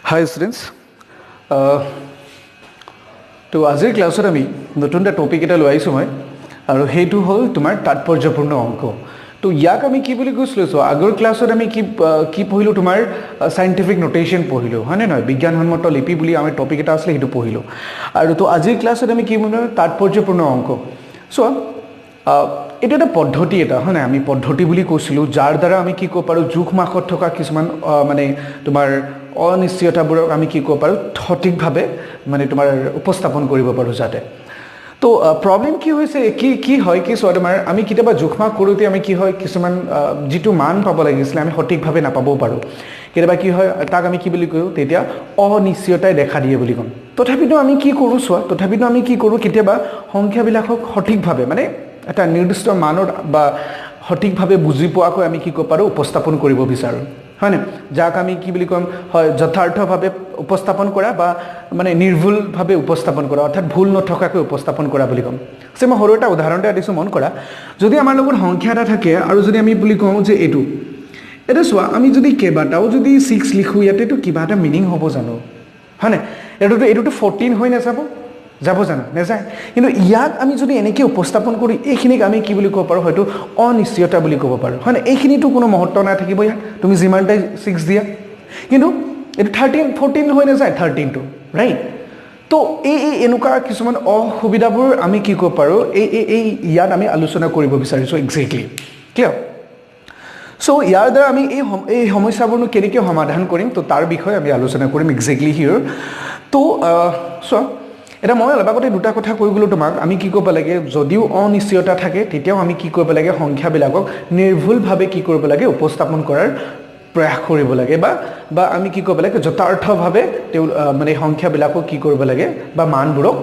হাই students, তো আজিৰ ক্লাছত আমি নতুন এটা টপিক এটা লৈ আহিছোঁ মই আৰু সেইটো হ'ল তোমাৰ তাৎপৰ্যপূৰ্ণ অংক। তো ইয়াক আমি কি বুলি কৈছিলোঁ? চোৱা, আগৰ ক্লাছত আমি কি কি পঢ়িলোঁ? তোমাৰ চাইণ্টিফিক নটেশ্যন পঢ়িলোঁ, হয়নে নহয়? বিজ্ঞানসন্মত লিপি বুলি আমি টপিক এটা আছিলে, সেইটো পঢ়িলোঁ। আৰু তো আজিৰ ক্লাছত আমি কি বুলি তাৎপৰ্যপূৰ্ণ অংক। চোৱা, এইটো এটা পদ্ধতি এটা, হয় নাই? আমি পদ্ধতি বুলি কৈছিলোঁ, যাৰ দ্বাৰা আমি কি ক'ব পাৰোঁ, জোখ মাখত থকা কিছুমান মানে তোমাৰ অনিশ্চয়তাবোৰক আমি কি ক'ব পাৰোঁ, সঠিকভাৱে মানে তোমাৰ উপস্থাপন কৰিব পাৰোঁ যাতে। তো প্ৰব্লেম কি হৈছে, কি কি হয় কি, চোৱা, তোমাৰ আমি কেতিয়াবা জোখ মাখ কৰোঁতে আমি কি হয়, কিছুমান যিটো মান পাব লাগিছিলে আমি সঠিকভাৱে নাপাবও পাৰোঁ। কেতিয়াবা কি হয়, তাক আমি কি বুলি কওঁ, তেতিয়া অনিশ্চয়তাই দেখা দিয়ে বুলি ক'ম। তথাপিতো আমি কি কৰোঁ চোৱা, তথাপিতো আমি কি কৰোঁ, কেতিয়াবা সংখ্যাবিলাকক সঠিকভাৱে মানে এটা নিৰ্দিষ্ট মানত বা সঠিকভাৱে বুজি পোৱাকৈ আমি কি ক'ব পাৰোঁ, উপস্থাপন কৰিব বিচাৰোঁ, হয়নে? যাক আমি কি বুলি ক'ম, হয়, যথাৰ্থভাৱে উপস্থাপন কৰা বা মানে নিৰ্ভুলভাৱে উপস্থাপন কৰা, অৰ্থাৎ ভুল নথকাকৈ উপস্থাপন কৰা বুলি ক'ম। মই সৰু এটা উদাহৰণ এটা দিছোঁ, মন কৰা। যদি আমাৰ লগত সংখ্যা এটা থাকে আৰু যদি আমি বুলি কওঁ যে এইটো এতিয়া চোৱা, আমি যদি কেইবাটাও যদি 6 লিখোঁ, ইয়াতেতো কিবা এটা মিনিং হ'ব জানো, হয়নে? এইটোতো 14 হৈ নাযাব, যাব জানো? নাযায়। কিন্তু ইয়াক আমি যদি এনেকৈ উপস্থাপন কৰি, এইখিনিক আমি কি বুলি ক'ব পাৰোঁ, হয়তো অনিশ্চয়তা বুলি ক'ব পাৰোঁ, হয়নে? এইখিনিতো কোনো মহত্ব নাথাকিব ইয়াত, তুমি যিমানটাই 6 দিয়া, কিন্তু এইটো 13 14 হৈ নাযায় 13টো, ৰাইট? তো এই এই এনেকুৱা কিছুমান অসুবিধাবোৰ আমি কি ক'ব পাৰোঁ, এই এই এই ইয়াত আমি আলোচনা কৰিব বিচাৰিছোঁ একজেক্টলি। ক্লিয়াৰ? চ' ইয়াৰ দ্বাৰা আমি এই সমস্যাবোৰনো কেনেকৈ সমাধান কৰিম, তো তাৰ বিষয়ে আমি আলোচনা কৰিম একজেক্টলি হিয়াৰ। তো চোৱা, এতিয়া মই অলপ আগতে দুটা কথা কৈ গ'লোঁ তোমাক। আমি কি কৰিব লাগে, যদিও অনিশ্চয়তা থাকে তেতিয়াও আমি কি কৰিব লাগে, সংখ্যাবিলাকক নিৰ্ভুলভাৱে কি কৰিব লাগে, উপস্থাপন কৰাৰ প্ৰয়াস কৰিব লাগে বা আমি কি কৰিব লাগে, যথাৰ্থভাৱে তেওঁ মানে সংখ্যাবিলাকক কি কৰিব লাগে বা মানবোৰক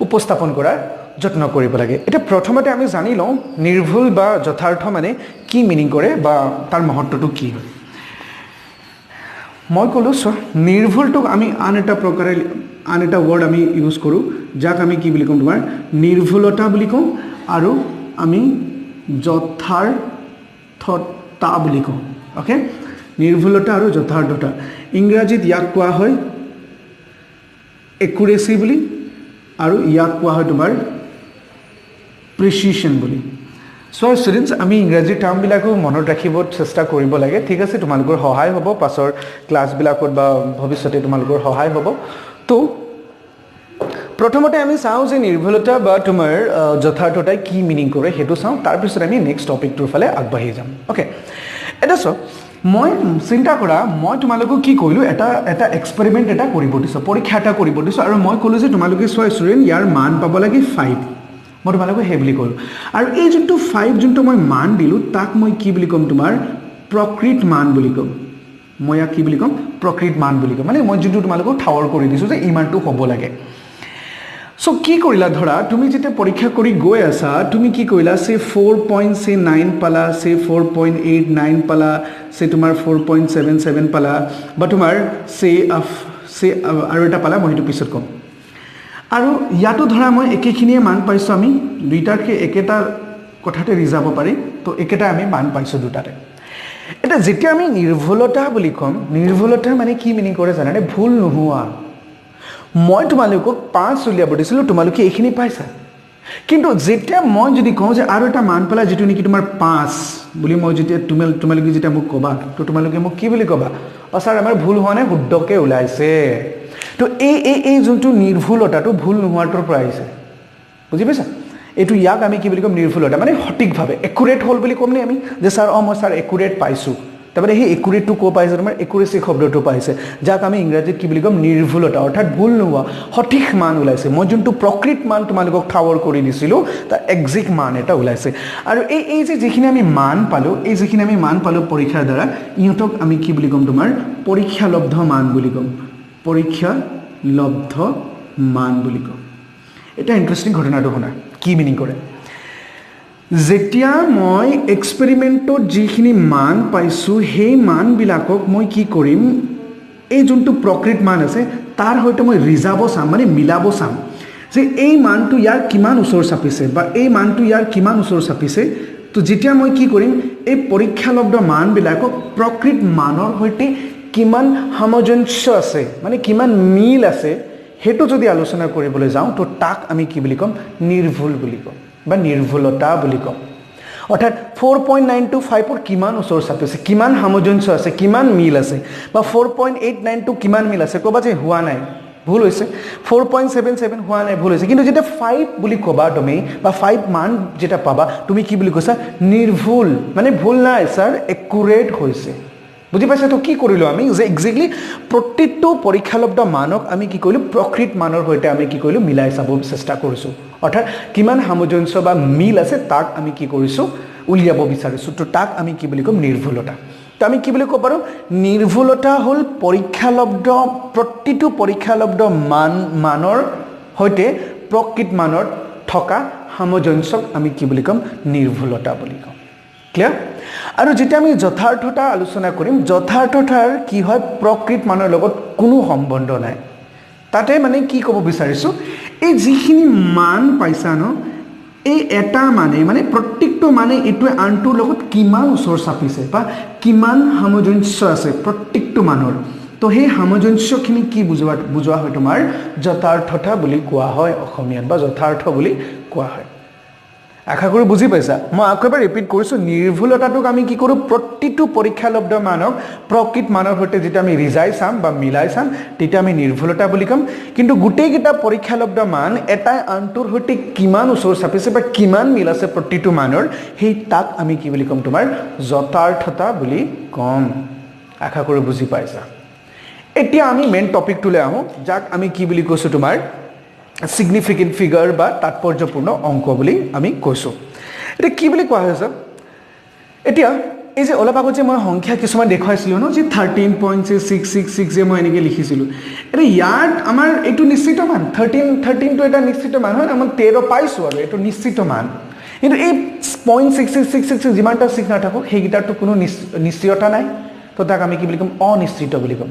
উপস্থাপন কৰাৰ যত্ন কৰিব লাগে। এতিয়া প্ৰথমতে আমি জানি লওঁ নিৰ্ভুল বা যথাৰ্থ মানে কি মিনিং কৰে বা তাৰ মহত্বটো কি হয়। মই ক'লোঁ চোৱা, নিৰ্ভুলটোক আমি আন এটা প্ৰকাৰে, আন এটা ৱৰ্ড আমি ইউজ কৰোঁ, যাক আমি কি বুলি ক'ম, তোমাৰ নিৰ্ভুলতা বুলি কওঁ আৰু আমি যথাৰ্থতা বুলি কওঁ। অ'কে, নিৰ্ভুলতা আৰু যথাৰ্থতা ইংৰাজীত ইয়াক কোৱা হয় একুৰেচি বুলি আৰু ইয়াক কোৱা হয় তোমাৰ প্ৰিচিশ্যন বুলি। চ' ষ্টুডেণ্টছ, আমি ইংৰাজী টাৰ্মবিলাকো মনত ৰাখিব চেষ্টা কৰিব লাগে, ঠিক আছে? তোমালোকৰ সহায় হ'ব পাছৰ ক্লাছবিলাকত বা ভৱিষ্যতে তোমালোকৰ সহায় হ'ব। তো প্ৰথমতে আমি চাওঁ যে নিৰ্ভুলতা বা তোমাৰ যথাৰ্থতাই কি মিনিং কৰে, সেইটো চাওঁ, তাৰপিছত আমি নেক্সট টপিকটোৰ ফালে আগবাঢ়ি যাম। অ'কে, এতিয়া চোৱা, মই চিন্তা কৰা, মই তোমালোকক কি কৰিলোঁ, এটা এটা এক্সপেৰিমেণ্ট এটা কৰিব দিছোঁ, পৰীক্ষা এটা কৰিব দিছোঁ আৰু মই ক'লোঁ যে তোমালোকে চোৱা ষ্টুডেণ্ট, ইয়াৰ মান পাব লাগে 5। মই তোমালোকক সেই বুলি ক'লোঁ। আৰু এই যোনটো 5 যোনটো মই মান দিলোঁ, তাক মই কি বুলি ক'ম, তোমাৰ প্ৰকৃত মান বুলি ক'ম। মই ইয়াক কি বুলি ক'ম, প্ৰকৃত মান বুলি ক'ম। মানে মই যোনটো তোমালোকক ঠাৱৰ কৰি দিছোঁ যে ইমানটো হ'ব লাগে। চ' কি কৰিলা, ধৰা তুমি যেতিয়া পৰীক্ষা কৰি গৈ আছা, তুমি কি কৰিলা, চে 4 পইণ্ট চে 9 পালা, চে 4.89 পালা, চে তোমাৰ 4.77 পালা বা তোমাৰ চে চে আৰু এটা পালা, মই সেইটো পিছত ক'ম। আৰু ইয়াতো ধৰা মই একেখিনিয়ে মান পাইছোঁ, আমি দুইটাকে একেটা কথাতে ৰিজাব পাৰি, তো একেটা আমি মান পাইছোঁ দুটাতে। এতিয়া যেতিয়া আমি নিৰ্ভুলতা বুলি ক'ম, নিৰ্ভুলতা মানে কি মিনিং কৰে জানানে? ভুল নোহোৱা। মই তোমালোকক 5 উলিয়াব দিছিলোঁ, তোমালোকে এইখিনি পাইছা। কিন্তু যেতিয়া মই যদি কওঁ যে আৰু এটা মান পালা যিটো নেকি তোমাৰ 5 বুলি, মই যেতিয়া তুমি তোমালোকে যেতিয়া মোক ক'বা, তো তোমালোকে মোক কি বুলি ক'বা? অঁ ছাৰ, আমাৰ ভুল হোৱা নাই, শুদ্ধকৈ ওলাইছে। তো এই এই এই যোনটো নিৰ্ভুলতাটো ভুল নোহোৱাটোৰ পৰা আহিছে, বুজি পাইছা? এইটো ইয়াক আমি কি বুলি ক'ম, নিৰ্ভুলতা মানে সঠিকভাৱে একুৰেট হ'ল বুলি ক'মনে আমি, যে ছাৰ, অঁ মই ছাৰ একুৰেট পাইছোঁ। তাৰমানে সেই একুৰেটটো ক'ৰ পাইছে? তোমাৰ একুৰেচি শব্দটো পাইছে, যাক আমি ইংৰাজীত কি বুলি ক'ম, নিৰ্ভুলতা, অৰ্থাৎ ভুল নোহোৱা সঠিক মান ওলাইছে। মই যোনটো প্ৰকৃত মান তোমালোকক ঠাৱৰ কৰি দিছিলোঁ, তাৰ একজেক্ট মান এটা ওলাইছে। আৰু এই এই যে যিখিনি আমি মান পালোঁ, এই যিখিনি আমি মান পালোঁ পৰীক্ষাৰ দ্বাৰা, ইহঁতক আমি কি বুলি ক'ম? তোমাৰ পৰীক্ষালব্ধ মান বুলি ক'ম, পৰীক্ষালব্ধ মান বুলি ক'ম। এতিয়া ইণ্টাৰেষ্টিং ঘটনাটো শুনা, কি মিনিং কৰে। যেতিয়া মই এক্সপেৰিমেণ্টত যিখিনি মান পাইছোঁ, সেই মানবিলাকক মই কি কৰিম, এই যোনটো প্ৰকৃত মান আছে তাৰ সৈতে মই ৰিজাব চাম, মানে মিলাব চাম যে এই মানটো ইয়াৰ কিমান ওচৰ চাপিছে বা এই মানটো ইয়াৰ কিমান ওচৰ চাপিছে। তো যেতিয়া মই কি কৰিম, এই পৰীক্ষালব্ধ মানবিলাকক প্ৰকৃত মানৰ সৈতে কিমান সামঞ্জস্য আছে, মানে কিমান মিল আছে, সেইটো যদি আলোচনা কৰিবলৈ যাওঁ, তো তাক আমি কি বুলি ক'ম? নিৰ্ভুল বুলি ক'ম বা নিৰ্ভুলতা বুলি ক'ম। অৰ্থাৎ 4.925ৰ কিমান ওচৰ চাপিছে, কিমান সামঞ্জস্য আছে, কিমান মিল আছে, বা 4.892 কিমান মিল আছে, ক'বা যে হোৱা নাই, ভুল হৈছে। 4.77 হোৱা নাই, ভুল হৈছে। কিন্তু যেতিয়া 5 বুলি ক'বা তুমি, বা 5 মান যেতিয়া পাবা, তুমি কি বুলি কৈছা? নিৰ্ভুল, মানে ভুল নাই ছাৰ, একুৰেট হৈছে। বুজি পাইছা? তো কি কৰিলোঁ আমি যে একজেক্টলি প্ৰতিটো পৰীক্ষালব্ধ মানক আমি কি কৰিলোঁ? প্ৰকৃত মানৰ সৈতে আমি কি কৰিলোঁ? মিলাই চাব চেষ্টা কৰিছোঁ। অৰ্থাৎ কিমান সামঞ্জস্য বা মিল আছে, তাক আমি কি কৰিছোঁ? উলিয়াব বিচাৰিছোঁ। তো তাক আমি কি বুলি ক'ম? নিৰ্ভুলতা। তো আমি কি বুলি ক'ব পাৰোঁ? নিৰ্ভুলতা হ'ল পৰীক্ষালব্ধ প্ৰতিটো পৰীক্ষালব্ধ মানৰ সৈতে প্ৰকৃত মানৰ থকা সামঞ্জস্যক আমি কি বুলি ক'ম? নিৰ্ভুলতা বুলি ক'ম। ক্লিয়াৰ? আৰু যেতিয়া আমি যথাৰ্থতা আলোচনা কৰিম, যথাৰ্থতাৰ কি হয়? প্ৰকৃত মানৰ লগত কোনো সম্বন্ধ নাই। তাতে মানে কি ক'ব বিচাৰিছোঁ, এই যিখিনি মান পাইছা ন, এই এটা মানে মানে প্ৰত্যেকটো মানে এইটোৱে আনটোৰ লগত কিমান ওচৰ চাপিছে বা কিমান সামঞ্জস্য আছে প্ৰত্যেকটো মানৰ, তো সেই সামঞ্জস্যখিনি কি বুজোৱা হয়? তোমাৰ যথাৰ্থতা বুলি কোৱা হয় অসমীয়াত, বা যথাৰ্থ বুলি কোৱা হয়। আশা কৰোঁ বুজি পাইছা। মই আকৌ এবাৰ ৰিপিট কৰিছোঁ, নিৰ্ভুলতাটোক আমি কি কৰোঁ? প্ৰতিটো পৰীক্ষালব্ধ মানক প্ৰকৃত মানৰ সৈতে যেতিয়া আমি ৰিজাই চাম বা মিলাই চাম, তেতিয়া আমি নিৰ্ভুলতা বুলি ক'ম। কিন্তু গোটেইকেইটা পৰীক্ষালব্ধ মান এটাই আনটোৰ সৈতে কিমান ওচৰ চাপিছে বা কিমান মিল আছে প্ৰতিটো মানৰ, সেই তাক আমি কি বুলি ক'ম? তোমাৰ যথাৰ্থতা বুলি ক'ম। আশা কৰোঁ বুজি পাইছা। এতিয়া আমি মেইন টপিকটোলৈ আহোঁ, যাক আমি কি বুলি কৈছোঁ? তোমাৰ ছিগনিফিকেণ্ট ফিগাৰ বা তাৎপৰ্যপূৰ্ণ অংক বুলি আমি কৈছোঁ। এতিয়া কি বুলি কোৱা হৈছে? এতিয়া এই যে অলপ আগত যে মই সংখ্যা কিছুমান দেখুৱাইছিলোঁ ন, যে 13.666 যে মই এনেকৈ লিখিছিলোঁ, এতিয়া ইয়াত আমাৰ এইটো নিশ্চিত মান 13, 13টো এটা নিশ্চিত মান হয়, মই 13 পাইছোঁ আৰু এইটো নিশ্চিত মান। কিন্তু এই 0.66666 যিমানটা ছিক্স নাথাকক, সেইকেইটাৰতো কোনো নিশ্চয়তা নাই, তো তাক আমি কি বুলি ক'ম? অনিশ্চিত বুলি ক'ম।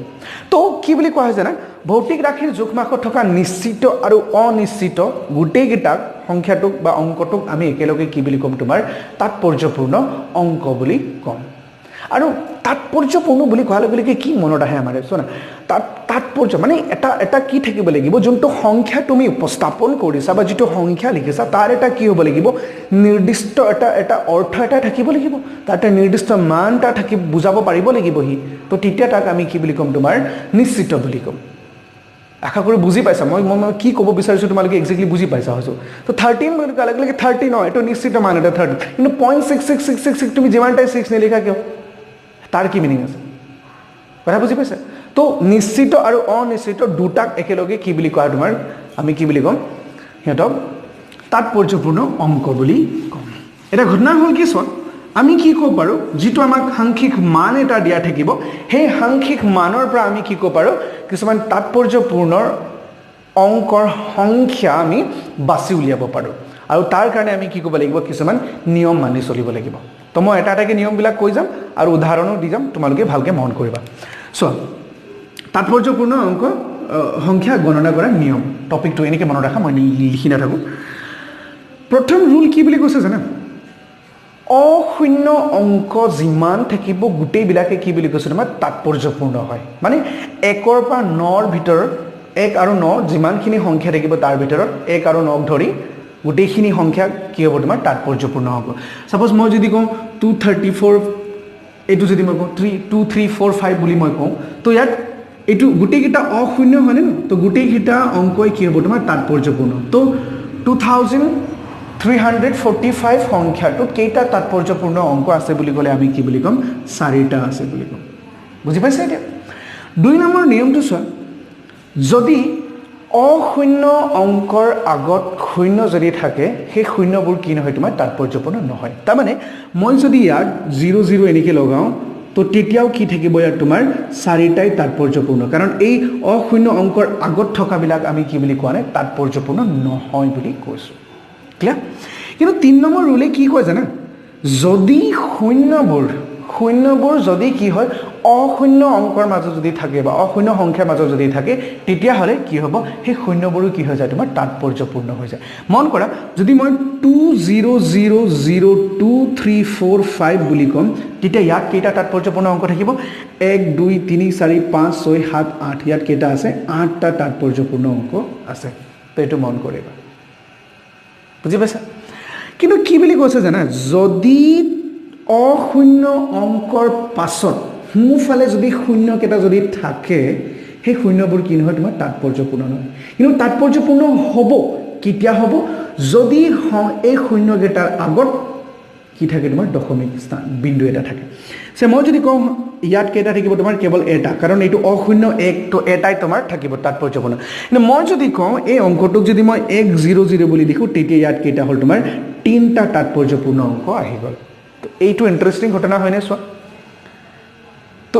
তো কি বুলি কোৱা হৈছে না, ভৌতিক ৰাশিৰ জোখমাখত থকা নিশ্চিত আৰু অনিশ্চিত গোটেইকেইটাক সংখ্যাটোক বা অংকটোক আমি একেলগে কি বুলি ক'ম? তোমাৰ তাৎপৰ্যপূৰ্ণ অংক বুলি ক'ম। আৰু তাৎপৰ্যপূৰ্ণ বুলি কোৱাৰ লগে লগে কি মনত আহে আমাৰ? চোৱা না, তাৎপৰ্য মানে এটা এটা কি থাকিব লাগিব? যোনটো সংখ্যা তুমি উপস্থাপন কৰিছা বা যিটো সংখ্যা লিখিছা, তাৰ এটা কি হ'ব লাগিব? নিৰ্দিষ্ট এটা এটা অৰ্থ এটা থাকিব লাগিব, তাৰ এটা নিৰ্দিষ্ট মান এটা থাকি বুজাব পাৰিব লাগিব সি। তো তেতিয়া তাক আমি কি বুলি ক'ম? তোমাৰ নিশ্চিত বুলি ক'ম। আশা কৰোঁ বুজি পাইছা মই মই মই কি ক'ব বিচাৰিছোঁ, তোমালোকে একজেক্টলি বুজি পাইছা হয়তো। তো 13 বুলি কোৱাৰ লগে লগে 13, অঁ, এইটো নিশ্চিত মান এটা 13। কিন্তু 0.666666 তুমি যিমানটাই ছিক্স নিলিখা কিয়, তাৰ কি মিনিং আছে? কথা বুজি পাইছা? তো নিশ্চিত আৰু অনিশ্চিত দুটাক একেলগে কি বুলি কোৱা তোমাৰ, আমি কি বুলি ক'ম সিহঁতক? তাৎপৰ্যপূৰ্ণ অংক বুলি ক'ম। এতিয়া ঘটনা হ'ল কি চোৱা, আমি কি ক'ব পাৰোঁ, যিটো আমাক সাংখ্যিক মান এটা দিয়া থাকিব, সেই সাংখ্যিক মানৰ পৰা আমি কি ক'ব পাৰোঁ? কিছুমান তাৎপৰ্যপূৰ্ণ অংকৰ সংখ্যা আমি বাছি উলিয়াব পাৰোঁ। আৰু তাৰ কাৰণে আমি কি ক'ব লাগিব? কিছুমান নিয়ম মানি চলিব লাগিব। তো মই এটা এটাকৈ নিয়মবিলাক কৈ যাম আৰু উদাহৰণো দি যাম, তোমালোকে ভালকৈ মন কৰিবা। চোৱা, তাৎপৰ্যপূৰ্ণ অংক সংখ্যা গণনা কৰাৰ নিয়ম, টপিকটো এনেকৈ মনত ৰাখা, মই লিখি নাথাকোঁ। প্ৰথম ৰুল কি বুলি কৈছে জানা? অশূন্য অংক যিমান থাকিব গোটেইবিলাকে কি বুলি কৈছে? তোমাৰ তাৎপৰ্যপূৰ্ণ হয়। মানে 1ৰ পৰা 9ৰ ভিতৰত, 1 আৰু 9 যিমানখিনি সংখ্যা থাকিব তাৰ ভিতৰত 1 আৰু 9ক ধৰি গোটেইখিনি সংখ্যা কি হ'ব? তোমাৰ তাৎপৰ্যপূৰ্ণ হ'ব। ছাপ'জ মই যদি কওঁ 234, এইটো যদি মই কওঁ 3 2 3 4 5 বুলি মই কওঁ, তো ইয়াত এইটো গোটেইকেইটা অশূন্য হয়নে ন? তো গোটেইকেইটা অংকই কি হ'ব? তোমাৰ তাৎপৰ্যপূৰ্ণ। তো 2345 সংখ্যাটোত কেইটা তাৎপৰ্যপূৰ্ণ অংক আছে বুলি ক'লে আমি কি বুলি ক'ম? 4টা আছে বুলি ক'ম। বুজি পাইছা? এতিয়া 2 নম্বৰ নিয়মটো চোৱা, যদি অশূন্য অংকৰ আগত শূন্য যদি থাকে, সেই শূন্যবোৰ কি নহয়? তোমাৰ তাৎপৰ্যপূৰ্ণ নহয়। তাৰমানে মই যদি ইয়াত 0 0 এনেকৈ লগাওঁ, তো তেতিয়াও কি থাকিব ইয়াত? তোমাৰ 4টাই তাৎপৰ্যপূৰ্ণ, কাৰণ এই অশূন্য অংকৰ আগত থকাবিলাক আমি কি বুলি কোৱা নাই? তাৎপৰ্যপূৰ্ণ নহয় বুলি কৈছোঁ। ক্লিয়াৰ? কিন্তু 3 নম্বৰ ৰুলে কি কয় জানা? যদি শূন্যবোৰ শূন্যবোৰ যদি কি হয় অশূন্য অংকৰ মাজত যদি থাকে বা অশূন্য সংখ্যাৰ মাজত যদি থাকে, তেতিয়াহ'লে কি হ'ব, সেই শূন্যবোৰো কি হৈ যায় তোমাৰ তাৎপৰ্যপূৰ্ণ হৈ যায়। মন কৰা, যদি মই 2 0 0 0 2 3 4 5 বুলি ক'ম, তেতিয়া ইয়াত কেইটা তাৎপৰ্যপূৰ্ণ অংক থাকিব? 1, 2, 3, 4, 5, 6, 7, 8। ইয়াত কেইটা আছে? আঠটা তাৎপৰ্যপূৰ্ণ অংক আছে। তো এইটো মন কৰিবা, বুজি পাইছা? কিন্তু কি বুলি কৈছে জানা? যদি অশূন্য অংকৰ পাছত সোঁফালে যদি শূন্যকেইটা যদি থাকে, সেই শূন্যবোৰ কি নহয় তোমাৰ? তাৎপৰ্যপূৰ্ণ নহয়। কিন্তু তাৎপৰ্যপূৰ্ণ হ'ব কেতিয়া হ'ব? যদি এই শূন্যকেইটাৰ আগত কি থাকে তোমাৰ? দশমিক স্থান বিন্দু এটা থাকে। মই যদি কওঁ ইয়াত কেইটা থাকিব তোমাৰ? কেৱল এটা, কাৰণ এইটো অশূন্য এক, তো এটাই তোমাৰ থাকিব তাৎপৰ্যপূৰ্ণ। কিন্তু মই যদি কওঁ এই অংকটোক যদি মই 1 0 0 বুলি লিখোঁ, তেতিয়া ইয়াত কেইটা হ'ল তোমাৰ? তিনিটা তাৎপৰ্যপূৰ্ণ অংক আহি গ'ল। তো এইটো ইণ্টাৰেষ্টিং ঘটনা হয়নে চোৱা। তো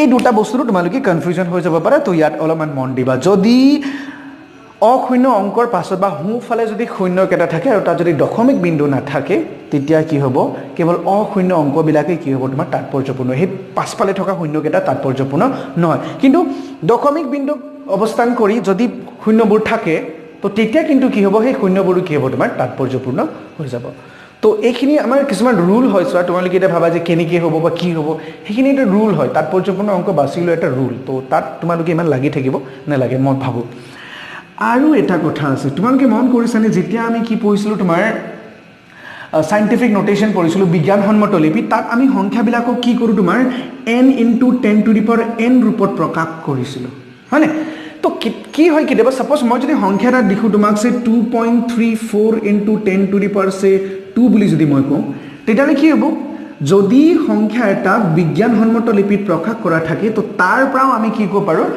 এই দুটা বস্তুটো তোমালোকে কনফিউজন হৈ যাব পাৰা। তো ইয়াত অলপমান মন দিবা, যদি অশূন্য অংকৰ পাছত বা সোঁফালে যদি শূন্যকেইটা থাকে আৰু তাত যদি দশমিক বিন্দু নাথাকে, তেতিয়া কি হ'ব? কেৱল অশূন্য অংকবিলাকেই কি হ'ব তোমাৰ? তাৎপৰ্যপূৰ্ণ। সেই পাছফালে থকা শূন্যকেইটা তাৎপৰ্যপূৰ্ণ নহয়। কিন্তু দশমিক বিন্দুক অৱস্থান কৰি যদি শূন্যবোৰ থাকে, তো তেতিয়া কিন্তু কি হ'ব? সেই শূন্যবোৰো কি হ'ব তোমাৰ? তাৎপৰ্যপূৰ্ণ হৈ যাব। তো এইখিনি আমাৰ কিছুমান ৰুল হয়। চোৱা, তোমালোকে এতিয়া ভাবা যে কেনেকৈ হ'ব বা কি হ'ব, সেইখিনি এটা ৰুল হয়। তাৎপৰ্যপূৰ্ণ অংক বাছি লোৱা এটা ৰুল। তো তাত তোমালোকে ইমান লাগি থাকিব নালাগে, মই ভাবোঁ। আৰু এটা কথা আছে, তোমালোকে মন কৰিছানে, যেতিয়া আমি কি পঢ়িছিলোঁ তোমাৰ, চাইণ্টিফিক নটেশ্যন পঢ়িছিলোঁ, বিজ্ঞানসন্মত লিপি, তাত আমি সংখ্যাবিলাকক কি কৰোঁ তোমাৰ? N into 10 to the power n ৰূপত প্ৰকাশ কৰিছিলোঁ, হয়নে? তো কি হয়, কেতিয়াবা ছাপ'জ মই যদি সংখ্যা এটা লিখোঁ তোমাক, say 2.34 into 10 to the power, say, 2 বুলি যদি মই কওঁ, তেতিয়াহ'লে কি হ'ব? যদি সংখ্যা এটাক বিজ্ঞানসন্মত লিপিত প্ৰকাশ কৰা থাকে, তো তাৰ পৰাও আমি কি ক'ব পাৰোঁ?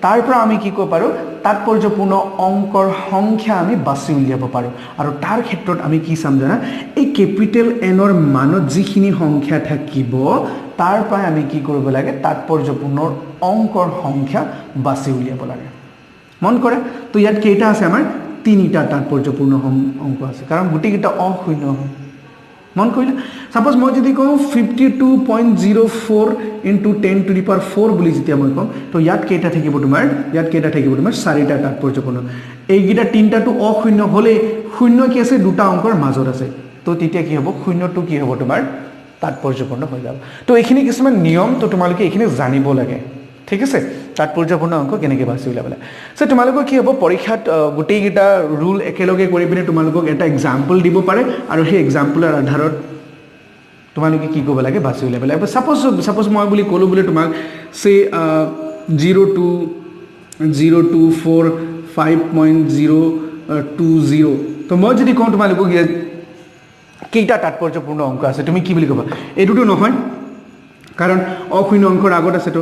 তাৰ পৰা আমি কি ক'ব পাৰোঁ? তাৎপৰ্যপূৰ্ণ অংকৰ সংখ্যা আমি বাছি উলিয়াব পাৰোঁ। আৰু তাৰ ক্ষেত্ৰত আমি কি চাম জানা? এই কেপিটেল এনৰ মানত যিখিনি সংখ্যা থাকিব, তাৰ পৰাই আমি কি কৰিব লাগে? তাৎপৰ্যপূৰ্ণ অংকৰ সংখ্যা বাছি উলিয়াব লাগে। মন কৰে, তো ইয়াত কেইটা আছে আমাৰ? তিনিটা তাৎপৰ্যপূৰ্ণ অংক আছে, কাৰণ গোটেইকেইটা অশূন্য হয়। মন কৰিলে, ছাপ'জ মই যদি কওঁ 52.04 into 10 to the power 4 বুলি যেতিয়া মই কওঁ, তো ইয়াত কেইটা থাকিব তোমাৰ? ইয়াত কেইটা থাকিব তোমাৰ? চাৰিটা তাৎপৰ্যপূৰ্ণ। এইকেইটা তিনিটাটো অশূন্য হ'লেই, শূন্য কি আছে? দুটা অংকৰ মাজত আছে। তো তেতিয়া কি হ'ব? শূন্যটো কি হ'ব তোমাৰ? তাৎপৰ্যপূৰ্ণ হৈ যাব। তো এইখিনি কিছুমান নিয়ম, তো তোমালোকে এইখিনি জানিব লাগে, ঠিক আছে? তাৎপৰ্যপূৰ্ণ অংক কেনেকৈ বাছি উলিয়াব লাগে। চ' তোমালোকৰ কি হ'ব, পৰীক্ষাত গোটেইকেইটা ৰুল একেলগে কৰি পিনে তোমালোকক এটা এক্সাম্পল দিব পাৰে আৰু সেই এক্সাম্পলৰ আধাৰত তোমালোকে কি কৰিব লাগে? বাছি উলিয়াব লাগে। ছাপ'জ মই বুলি ক'লোঁ বোলে তোমাক, say, 0 2 0 2 4 5.0 2 0, তো মই যদি কওঁ তোমালোকক ইয়াত কেইটা তাৎপৰ্যপূৰ্ণ অংক আছে, তুমি কি বুলি ক'বা? এইটোতো নহয়, কাৰণ অশূন্য অংকৰ আগত আছে। তো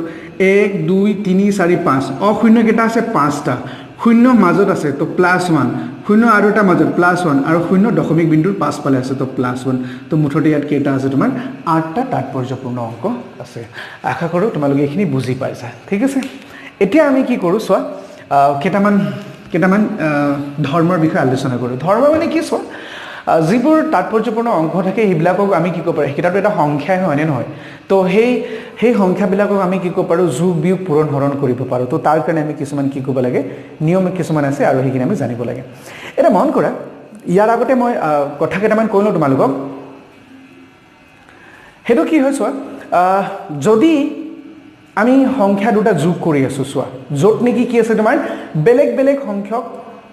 এক, দুই, তিনি, চাৰি, পাঁচ। অশূন্য কেইটা আছে? পাঁচটা। শূন্য মাজত আছে, তো প্লাছ ওৱান। শূন্য আৰু এটা মাজত, প্লাছ ওৱান। আৰু শূন্য দশমিক বিন্দুৰ পাছফালে আছে, তো প্লাছ ওৱান। তো মুঠতে ইয়াত কেইটা আছে তোমাৰ? আঠটা তাৎপৰ্যপূৰ্ণ অংক আছে। আশা কৰোঁ তোমালোকে এইখিনি বুজি পাইছা, ঠিক আছে? এতিয়া আমি কি কৰোঁ চোৱা, কেইটামান ধৰ্মৰ বিষয়ে আলোচনা কৰোঁ। ধৰ্ম মানে কি চোৱা, যিবোৰ তাৎপৰ্যপূৰ্ণ অংক থাকে, সেইবিলাকক আমি কি কৰিব পাৰোঁ? সেইকেইটাতো এটা সংখ্যাই, হয়নে নহয়? তো সেই সংখ্যাবিলাকক আমি কি কৰিব পাৰোঁ? যোগ, বিয়োগ, পূৰণ, হৰণ কৰিব পাৰোঁ। তো তাৰ কাৰণে আমি কিছুমান কি কৰিব লাগে? নিয়ম কিছুমান আছে আৰু সেইখিনি আমি জানিব লাগে। এতিয়া মন কৰা, ইয়াৰ আগতে মই কথা কেইটামান কৈ লওঁ তোমালোকক। সেইটো কি হয় চোৱা, যদি আমি সংখ্যা দুটা যোগ কৰি আছোঁ চোৱা, য'ত নেকি কি আছে তোমাৰ? বেলেগ বেলেগ সংখ্যক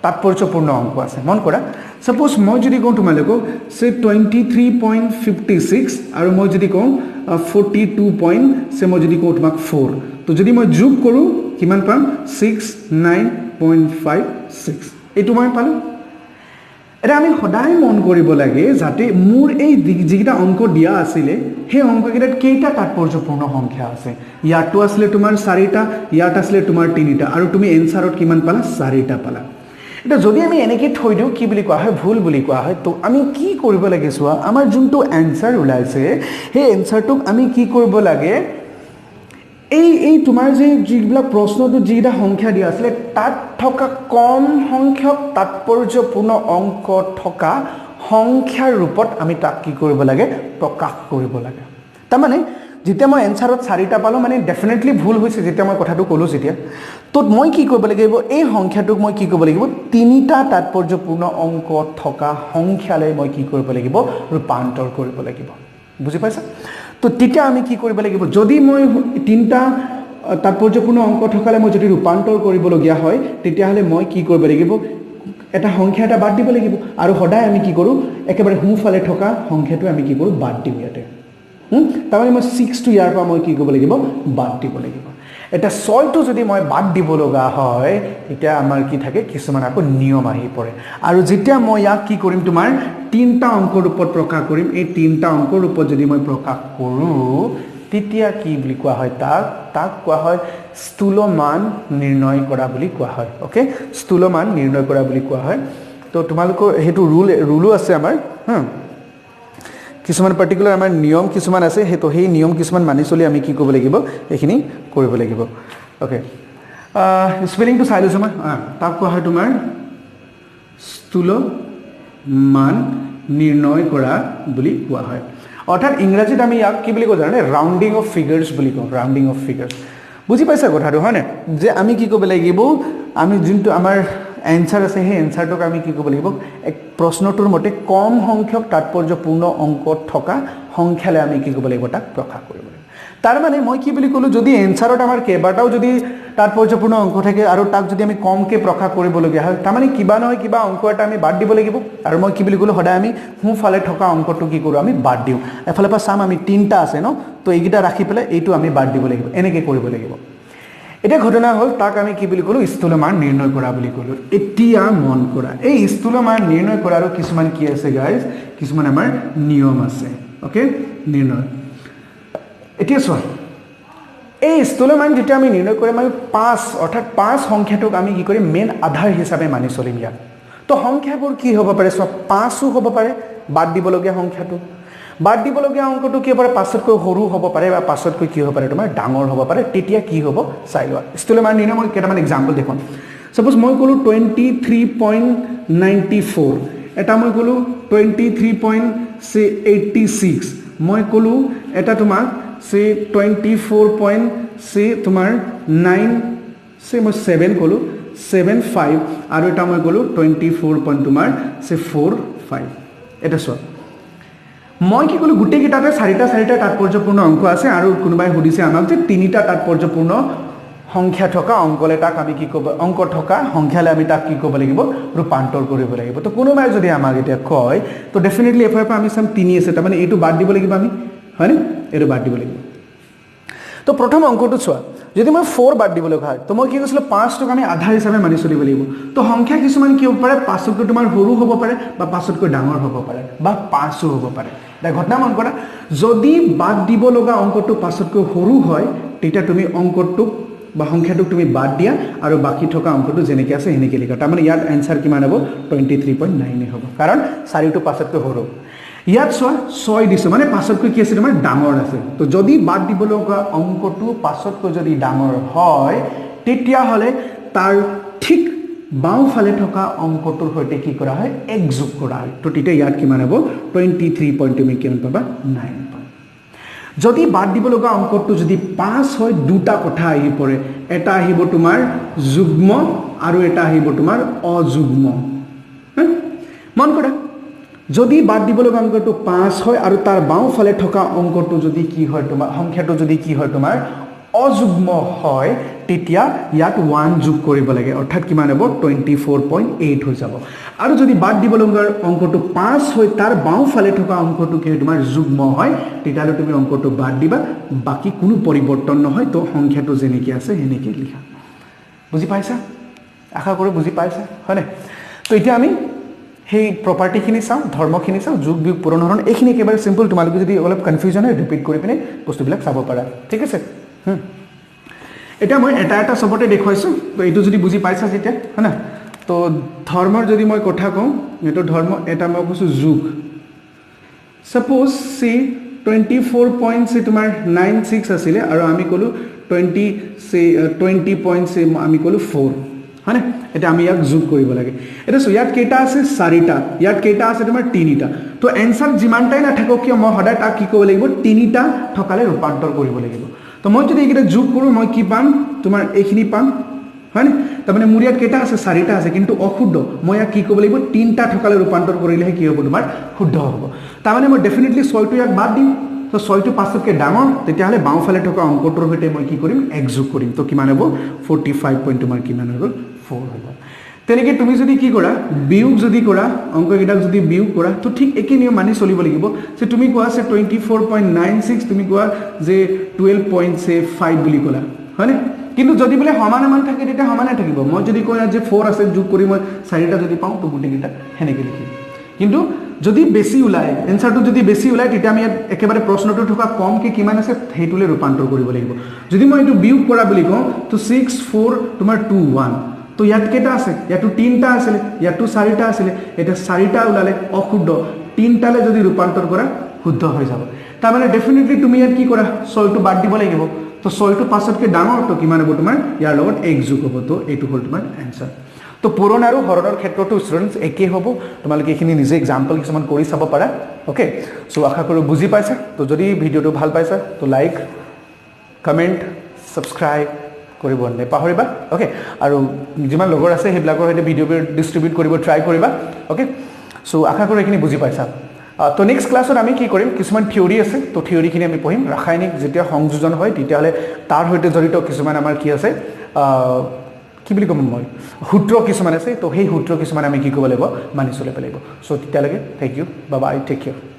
তাৎপৰ্যপূৰ্ণ অংক আছে। মন কৰা, ছাপ'জ মই যদি কওঁ তোমালোকক, say, 23.56 আৰু মই যদি কওঁ 42 পইণ্ট, চে মই যদি কওঁ তোমাক ফ'ৰ, তো যদি মই যোগ কৰোঁ কিমান পাম? 69.56, এইটো মই পালোঁ। এতিয়া আমি সদায় মন কৰিব লাগে যাতে মোৰ এই যিকেইটা অংক দিয়া আছিলে, সেই অংককেইটাত কেইটা তাৎপৰ্যপূৰ্ণ সংখ্যা আছে। ইয়াতো আছিলে তোমাৰ চাৰিটা, ইয়াত আছিলে তোমাৰ তিনিটা আৰু তুমি এনচাৰত কিমান পালা? চাৰিটা পালা। এতিয়া যদি আমি এনেকৈ থৈ দিওঁ, কি বুলি কোৱা হয়? ভুল বুলি কোৱা হয়। তো আমি কি কৰিব লাগে চোৱা, আমাৰ যোনটো এনচাৰ ওলাইছে, সেই এনচাৰটোক আমি কি কৰিব লাগে? এই তোমাৰ যে যিবিলাক প্ৰশ্নটোত যিকেইটা সংখ্যা দিয়া আছিলে, তাত থকা কম সংখ্যক তাৎপৰ্যপূৰ্ণ অংক থকা সংখ্যাৰ ৰূপত আমি তাক কি কৰিব লাগে? প্ৰকাশ কৰিব লাগে। তাৰমানে যেতিয়া মই এনচাৰত চাৰিটা পালোঁ মানে ডেফিনেটলি ভুল হৈছে, যেতিয়া মই কথাটো ক'লোঁ যেতিয়া। তো মই কি কৰিব লাগিব, এই সংখ্যাটোক মই কি কৰিব লাগিব, তিনিটা তাৎপৰ্যপূৰ্ণ অংক থকা সংখ্যালৈ মই কি কৰিব লাগিব, ৰূপান্তৰ কৰিব লাগিব। বুজি পাইছা? তো তেতিয়া আমি কি কৰিব লাগিব, যদি মই তিনিটা তাৎপৰ্যপূৰ্ণ অংক থকালৈ মই যদি ৰূপান্তৰ কৰিবলগীয়া হয় তেতিয়াহ'লে মই কি কৰিব লাগিব, এটা সংখ্যা এটা বাদ দিব লাগিব। আৰু সদায় আমি কি কৰোঁ, একেবাৰে সোঁফালে থকা সংখ্যাটো আমি কি কৰোঁ, বাদ দিওঁ ইয়াতে। তাৰমানে মই 6টো ইয়াৰ পৰা মই কি কৰিব লাগিব, বাদ দিব লাগিব। এতিয়া 6টো যদি মই বাদ দিব লগা হয় তেতিয়া আমাৰ কি থাকে, কিছুমান আকৌ নিয়ম আহি পৰে। আৰু যেতিয়া মই ইয়াক কি কৰিম, তোমাৰ তিনিটা অংকৰ ৰূপত প্ৰকাশ কৰিম, এই তিনিটা অংকৰ ৰূপত যদি মই প্ৰকাশ কৰোঁ তেতিয়া কি বুলি কোৱা হয়, তাক কোৱা হয় স্থূল মান নিৰ্ণয় কৰা বুলি কোৱা হয়। অ'কে, স্থূল মান নিৰ্ণয় কৰা বুলি কোৱা হয়। তো তোমালোকৰ সেইটো ৰুলো আছে আমাৰ, কিছুমান পাৰ্টিকুলাৰ আমাৰ নিয়ম কিছুমান আছে, সেইটো সেই নিয়ম কিছুমান মানি চলি আমি কি কৰিব লাগিব, এইখিনি কৰিব লাগিব। অ'কে, স্পেলিংটো চাই লৈছোঁ মই। তাক কোৱা হয় তোমাৰ স্থূল মান নিৰ্ণয় কৰা বুলি কোৱা হয়। অৰ্থাৎ ইংৰাজীত আমি ইয়াক কি বুলি কওঁ জানানে, ৰাউণ্ডিং অফ ফিগাৰ্ছ বুলি কওঁ, ৰাউণ্ডিং অফ ফিগাৰ্ছ। বুজি পাইছা কথাটো, হয়নে? যে আমি কি কৰিব লাগিব, আমি যোনটো আমাৰ এনচাৰ আছে সেই এনচাৰটোক আমি কি কৰিব লাগিব, এক প্ৰশ্নটোৰ মতে কম সংখ্যক তাৎপৰ্যপূৰ্ণ অংক থকা সংখ্যালৈ আমি কি কৰিব লাগিব, তাক প্ৰকাশ কৰিব লাগিব। তাৰমানে মই কি বুলি ক'লোঁ, যদি এনচাৰত আমাৰ কেইবাটাও যদি তাৎপৰ্যপূৰ্ণ অংক থাকে আৰু তাক যদি আমি কমকৈ প্ৰকাশ কৰিবলগীয়া হয়, তাৰমানে কিবা নহয় কিবা অংক এটা আমি বাদ দিব লাগিব। আৰু মই কি বুলি ক'লোঁ, সদায় আমি সোঁফালে থকা অংকটো কি কৰোঁ, আমি বাদ দিওঁ। এফালৰ পৰা চাম আমি তিনিটা আছে ন, তো এইকেইটা ৰাখি পেলাই এইটো আমি বাদ দিব লাগিব, এনেকৈ কৰিব লাগিব। এতিয়া ঘটনা হ'ল, তাক আমি কি বুলি ক'লোঁ, স্থূল মান নিৰ্ণয় কৰা বুলি ক'লোঁ। এতিয়া মন কৰা, এই স্থূল মান নিৰ্ণয় কৰাৰো কিছুমান কি আছে গাইজ, কিছুমান আমাৰ নিয়ম আছে। অ'কে, নিৰ্ণয়। এতিয়া চোৱা, এই স্থূল মান যেতিয়া আমি নিৰ্ণয় কৰিম, আমি 5 অৰ্থাৎ 5 সংখ্যাটোক আমি কি কৰিম, মেইন আধাৰ হিচাপে মানি চলিম ইয়াত। তো সংখ্যাবোৰ কি হ'ব পাৰে চোৱা, 5ও হ'ব পাৰে বাদ দিবলগীয়া সংখ্যাটো, বাদ দিবলগীয়া অংকটো কি হ'ব পাৰে, 5তকৈ সৰু হ'ব পাৰে বা 5তকৈ কি হ'ব পাৰে তোমাৰ ডাঙৰ হ'ব পাৰে। তেতিয়া কি হ'ব চাই লোৱা। স্থূল মান নিৰ্ণয় মই কেইটামান এক্সাম্পল দেখুৱাম। ছাপ'জ মই ক'লোঁ 23.94, এটা মই ক'লোঁ 23.86, মই ক'লোঁ এটা তোমাক চে 24. তোমাৰ 9 মই 7 ক'লোঁ 75, আৰু এটা মই ক'লোঁ 24. তোমাৰ 45। এটা চোৱা, মই কি ক'লোঁ, গোটেইকেইটাতে চাৰিটা চাৰিটা তাৎপৰ্যপূৰ্ণ অংক আছে। আৰু কোনোবাই সুধিছে আমাক যে তিনিটা তাৎপৰ্যপূৰ্ণ সংখ্যা থকা অংকলে তাক আমি কি ক'ব, অংক থকা সংখ্যালৈ আমি তাক কি ক'ব লাগিব, ৰূপান্তৰ কৰিব লাগিব। তো কোনোবাই যদি আমাক এতিয়া কয়, তো ডেফিনেটলি এফালৰ পৰা আমি চাম 3 আছে, তাৰমানে এইটো বাদ দিব লাগিব আমি, হয়নে, এইটো বাদ দিব লাগিব। তো প্ৰথম অংকটো চোৱা, যদি মই 4 বাদ দিব লগা হয়, তো মই কি কৈছিলোঁ, 5টোক আমি আধাৰ হিচাপে মানি চলিব লাগিব। তো সংখ্যা কিছুমান কি হ'ব পাৰে, 5তকৈ তোমাৰ সৰু হ'ব পাৰে বা 5তকৈ ডাঙৰ হ'ব পাৰে বা 5ও হ'ব পাৰে। এতিয়া ঘটনা মন কৰা, যদি বাদ দিব লগা অংকটো 5তকৈ সৰু হয় তেতিয়া তুমি অংকটোক বা সংখ্যাটোক তুমি বাদ দিয়া আৰু বাকী থকা অংকটো যেনেকৈ আছে সেনেকৈ লিখা। তাৰমানে ইয়াত এনচাৰ কিমান হ'ব, 23.9 হ'ব, কাৰণ 4টো 5তকৈ সৰু। ইয়াত চোৱা 6 দিছোঁ, মানে 5তকৈ কি আছে তোমাৰ ডাঙৰ আছে। তো যদি বাদ দিব লগা অংকটো 5তকৈ যদি ডাঙৰ হয় তেতিয়াহ'লে তাৰ ঠিক বাওঁফালে থকা অংকটোৰ সৈতে কি কৰা হয়, এক যোগ কৰা হয়। তো তেতিয়া ইয়াত কিমান হ'ব, 23. তুমি কিমান পাবা, 9 পাবা। যদি বাদ দিব লগা অংকটো যদি 5 হয়, দুটা কথা আহি পৰে, এটা আহিব তোমাৰ যুগ্ম আৰু এটা আহিব তোমাৰ অযুগ্ম। মন কৰা, যদি বাদ দিব লগা অংকটো 5 হয় আৰু তাৰ বাওঁফালে থকা অংকটো যদি কি হয় তোমাৰ, সংখ্যাটো যদি কি হয় তোমাৰ অযুগ্ম হয়, তেতিয়া ইয়াত 1 যোগ কৰিব লাগে, অৰ্থাৎ কিমান হ'ব, 24.8 হৈ যাব। আৰু যদি বাদ দিব লগা অংকটো 5 হয়, তাৰ বাওঁফালে থকা অংকটো কি হয় তোমাৰ যুগ্ম হয়, তেতিয়াহ'লে তুমি অংকটো বাদ দিবা, বাকী কোনো পৰিৱৰ্তন নহয়। তো সংখ্যাটো যেনেকৈ আছে সেনেকৈ লিখা। বুজি পাইছা? আশা কৰোঁ বুজি পাইছা, হয়নে? তো এতিয়া আমি সেই প্ৰপাৰ্টিখিনি চাওঁ, ধৰ্মখিনি চাওঁ, যোগ বিয়োগ পূৰণ হৰণ, এইখিনি একেবাৰে চিম্পল। তোমালোকে যদি অলপ কনফিউজন হয় ৰিপিট কৰি পিনে বস্তুবিলাক চাব পাৰা, ঠিক আছে? এতিয়া মই এটা এটা চবতে দেখুৱাইছোঁ, তো এইটো যদি বুজি পাইছা যেতিয়া, হয় না? তো ধৰ্মৰ যদি মই কথা কওঁ, এইটো ধৰ্ম এটা মই কৈছোঁ যোগ। Suppose C 24. তোমাৰ 96 আছিলে আৰু আমি ক'লোঁ 20 20. আমি ক'লোঁ 4, হয়নে? এতিয়া আমি ইয়াক যোগ কৰিব লাগে। এতিয়া চোৱা, ইয়াত কেইটা আছে? চাৰিটা। ইয়াত কেইটা আছে? তোমাৰ তিনিটা। তো এনচাৰ যিমানটাই নাথাকক কিয়, মই সদায় তাক কি কৰিব লাগিব? তিনিটা থকালে ৰূপান্তৰ কৰিব লাগিব। তো মই যদি এইকেইটা যোগ কৰোঁ, মই কি পাম? তোমাৰ এইখিনি পাম, হয়নে? তাৰমানে মোৰ ইয়াত কেইটা আছে? চাৰিটা আছে, কিন্তু অশুদ্ধ। মই ইয়াক কি কৰিব লাগিব? তিনিটা থকালে ৰূপান্তৰ কৰিলেহে কি হ'ব? তোমাৰ শুদ্ধ হ'ব। তাৰমানে মই ডেফিনেটলি ছয়টো ইয়াক বাদ দিম। তো ছয়টো পাঁচতকৈ ডাঙৰ, তেতিয়াহ'লে বাওঁফালে থকা অংকটোৰ সৈতে মই কি কৰিম? এক যোগ কৰিম। তো কিমান হ'ব? 45 পইণ্ট তোমাৰ কিমান হৈ গ'ল? ফ'ৰ হৈ গ'ল। তেনেকৈ তুমি যদি কি কৰা, বিয়োগ যদি কৰা, অংককেইটাক যদি বিয়োগ কৰা, তো ঠিক একে নিয়ম মানি চলিব লাগিব যে তুমি কোৱা আছে 24.96, তুমি কোৱা যে 12 পইণ্ট চে ফাইভ বুলি ক'লা, হয়নে? কিন্তু যদি বোলে সমান সমান থাকে, তেতিয়া সমানে থাকিব। মই যদি কওঁ ইয়াত যে ফ'ৰ আছে, যোগ কৰি মই চাৰিটা যদি পাওঁ, তো গোটেইকেইটা সেনেকৈ লিখিম। কিন্তু যদি বেছি ওলায়, এনচাৰটো যদি বেছি ওলায়, তেতিয়া আমি ইয়াত একেবাৰে প্ৰশ্নটো থকা কমকৈ কিমান আছে সেইটোলৈ ৰূপান্তৰ কৰিব লাগিব। যদি মই এইটো বিয়োগ কৰা বুলি কওঁ, তো ছিক্স ফ'ৰ তোমাৰ টু ওৱান। তো ইয়াত কেইটা আছে? ইয়াতো তিনিটা আছিলে, ইয়াতো চাৰিটা আছিলে। এতিয়া চাৰিটা ওলালে অশুদ্ধ, তিনিটালৈ যদি ৰূপান্তৰ কৰা শুদ্ধ হৈ যাব। তাৰমানে ডেফিনেটলি তুমি ইয়াত কি কৰা? ছয়টো বাদ দিব লাগিব। তো ছয়টো পাঁচতকৈ ডাঙৰ, তো কিমান হ'ব? তোমাৰ ইয়াৰ লগত এক যোগ হ'ব। তো এইটো হ'ল তোমাৰ এনচাৰ। তো পূৰণ আৰু হৰণৰ ক্ষেত্ৰতো ষ্টুডেণ্টছ একেই হ'ব। তোমালোকে এইখিনি নিজে এক্সাম্পল কিছুমান কৰি চাব পাৰা। অ'কে, চ' আশা কৰোঁ বুজি পাইছা। তো যদি ভিডিঅ'টো ভাল পাইছা, তো লাইক, কমেণ্ট, ছাবস্ক্ৰাইব কৰিব নেপাহৰিবা। অ'কে, আৰু যিমান লগৰ আছে সেইবিলাকৰ সৈতে ভিডিঅ'বোৰ ডিষ্ট্ৰিবিউট কৰিব ট্ৰাই কৰিবা। অ'কে, চ' আশা কৰোঁ এইখিনি বুজি পাইছা। তো নেক্সট ক্লাছত আমি কি কৰিম? কিছুমান থিয়ৰী আছে, তো থিয়ৰীখিনি আমি পঢ়িম। ৰাসায়নিক যেতিয়া সংযোজন হয়, তেতিয়াহ'লে তাৰ সৈতে জড়িত কিছুমান আমাৰ কি আছে, কি বুলি ক'ম মই, সূত্ৰ কিছুমান আছে। তো সেই সূত্ৰ কিছুমান আমি কি কৰিব লাগিব? মানি চলিব লাগিব। চ' তেতিয়ালৈকে thank you, bye, take care.